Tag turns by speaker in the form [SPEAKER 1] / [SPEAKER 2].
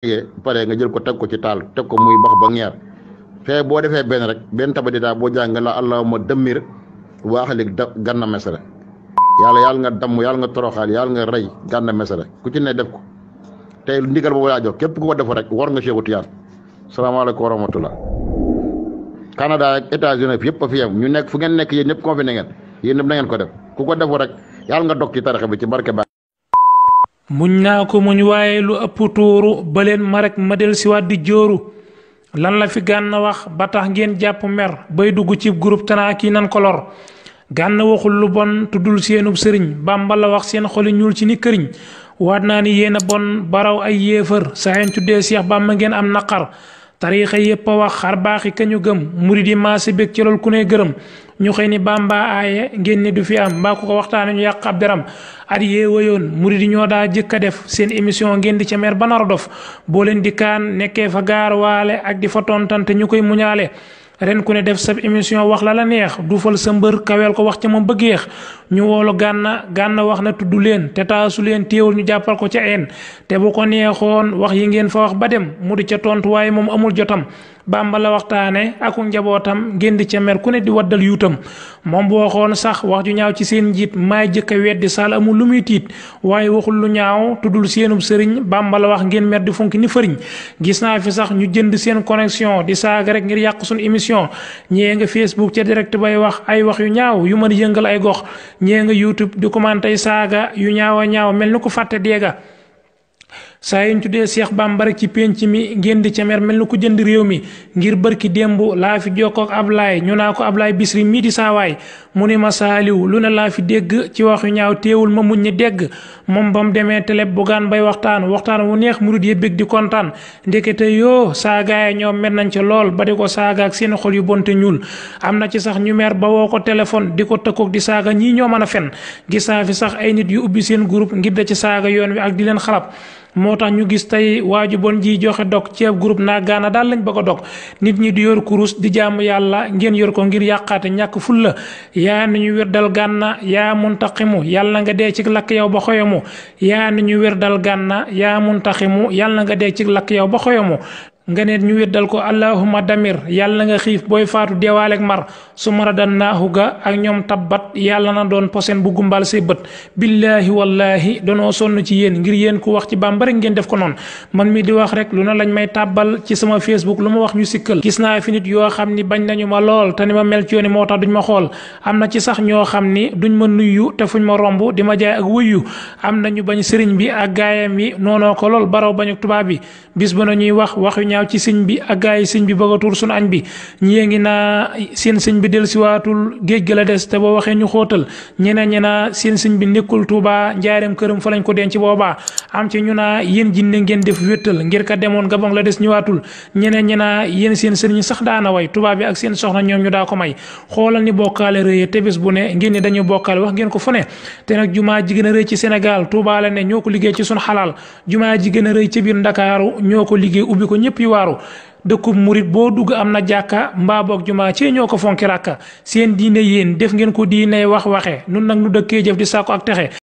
[SPEAKER 1] pare nga jël ko teg ko ci taal teg ko muy bax ba ngeer fee boo defee benn rek benn tabaditaa boo jàng la allahumma dammir waaxalik Gana Messere yàlla nga damm yàlla nga toroxaal yàlla nga rey Gana Messere ku ci ne def ko tey ndigal boobu laa jox képp ku ko def rek war nga Seexu Tijaan salaamaaleykum wa rahmatullah Canada ak États-Unis yëpp a fi yem ñu nekk fu ngeen nekk yéen ñëpp confiné ngeen yéen ñëpp na ngeen ko def ku ko defu rek yàlla nga dog ci tarixa bi ci barke ba
[SPEAKER 2] muñ naa ko muñ waaye lu ëpp tuuru ba leen ma rek ma del siwaat di jóoru lan la fi Gana wax ba tax ngeen jàpp mer bay dugg ci groupe tanaa kii nan ko lor Gana waxul lu bon tuddul seenub sëriñ Bàmba la wax seen xoli ñuul ci ni këriñ waat naa ni yéen a bon baraw ay yéefar saa yeen tuddee Seex Bàmba ngeen am naqar tariixa yépp a wax xar baaxi ka ñu gëm murid yi maase bég ci lool ku ne gërëm ñu xëy ni Bàmba aaye ngeen ni du fi am mbaa ku ko waxtaane ñu yàq ab deram at yee wayoon murid yi ñoo daa jëkk a def seen émission ngeen di ca mer ba nar a dof boo leen di kaan nekkee fa gaar waale ak di fa tontante ñu koy muñaale ren ku ne def sab émission wax la neex duufal sa mbër kaweel ko wax ca moom bëggeex ñu woolu Gana wax na tudd leen te taasu leen téewul ñu jàppal ko ca een te bu ko neexoon wax yi ngeen fa wax ba dem mu di ca tontu waaye moom amul jotam Bàmba la waxtaane aku njabootam ngeen di ca mer ku ne di waddal yuutam moom bu waxoon sax wax ju ñaaw ci seen njiit maay jëkk a weddi saal amul lu muy tiit waaye waxul lu ñaaw tuddul seenub sëriñ Bàmba la wax ngeen mer di funki ni fëriñ gis naa fi sax ñu jënd seen connexion di saaga rek ngir yàq suñu émission ñee nga Facebook ca direct bay wax ay wax yu ñaaw yu mën a yëngal ay gox ñee nga YouTube di commenter saaga yu ñaaw a ñaaw mel ni ko fàtte deega saa yi ñu tuddee Seex Bàmba rek ci pénc mi ngeen di ca mer mel ni ku jënd réew mi ngir bërki démb laa fi jokkoo ak Ablaay ñu naa ko Ablaay Bisri mii di saawaay mu ni ma saaliw lu ne laa fi dégg ci wax yu ñaaw teewul ma muñ ni dégg moom ba mu demee télé Bougane bay waxtaan wu neex murid yi bég di kontaan ndekete yoo saagaay ñoom mer nañ ca lool ba di ko saaga ak seen xol yu bonte ñuul am na ci sax ñu mer ba woo ko téléphone di ko tëkkoog di saaga ñii ñoo mën a fen gis naa fi sax ay nit yu ubbi seen groupe ngir da ci saaga yoon wi ak di leen xalab moo tax ñu gis tey waaju bon ji joxe dog ci ab groupe naa Gana daal lañ bëgg a dog nit ñi di yor kurus di jaamu yàlla ngeen yor ko ngir yàqaate ñàkk fulla yaa nañu wér dal Gana yaa muntaximu yàlla nga dee ci lakk yow ba xoyamu yaa nañu wér dal Gana yaa muntaximu yàlla nga dee ci lakk yow ba xoyamu nga ne ñu weddal ko allahumma damir yàlla nga xiif booy faatu deewaaleeg mar su mara dan naaxu ga ak ñoom tabbat yàlla na doon posen bu gumbal say bët billaahi wallaahi danoo sonn ci yéen ngir yéen ku wax ci Bàmba rek ngeen def ko noonu man mi di wax rek lu na lañ may tàbbal ci sama Facebook lu ma wax ñu sikkal gis naa fi nit yoo xam ni bañ nañu ma lool te ni ma mel ci yoon moo tax duñ ma xool am na ci sax ñoo xam ni duñ ma nuyu te fuñ ma romb di ma jaay ak wëyu am nañu bañ sëriñ bi ak gaayam yi noonoo ko lool baraw bañu tubaab bi bis ba nañuy wax yu ñaaw ci sëñ bi ak gaay yi sëñ bi bëgg a tuur sunu añ bi ñii ngi naa seen sëñ bi del siwaatul géej ga la des te boo waxee ñu xóotal ñeneen ñi naa seen sëñ bi nekkul Tuuba njaareem këram fa lañ ko denc boobaa am ci ñu naa yéen jinne ngeen def wéttal ngir ka demoon Gabon la des ñëwaatul ñeneen ñi naa yéen seen sëriñ sax daana way tubaab bi ak seen soxna ñoom ñu daa ko may xoolal ni bokkaale rëy te bés bu ne ngeen ni dañu bokkaale wax ngeen ko fu ne te nag jumaa ji gën a rëy ci Sénégal Tuuba la ne ñoo ko liggéey ci sunu xalaal jumaa ji gën a rëy ci biir Ndakaaru ñoo ko liggéey ubbi ko ñëpp yi waaru dëkkub murit boo dugg am na jàkka mbaa boog jumaa ci ñoo ko fonki ràkka seen diine yéen def ngeen ko diine wax waxe nun nag nu dëkkee jëf di sàkku ak texe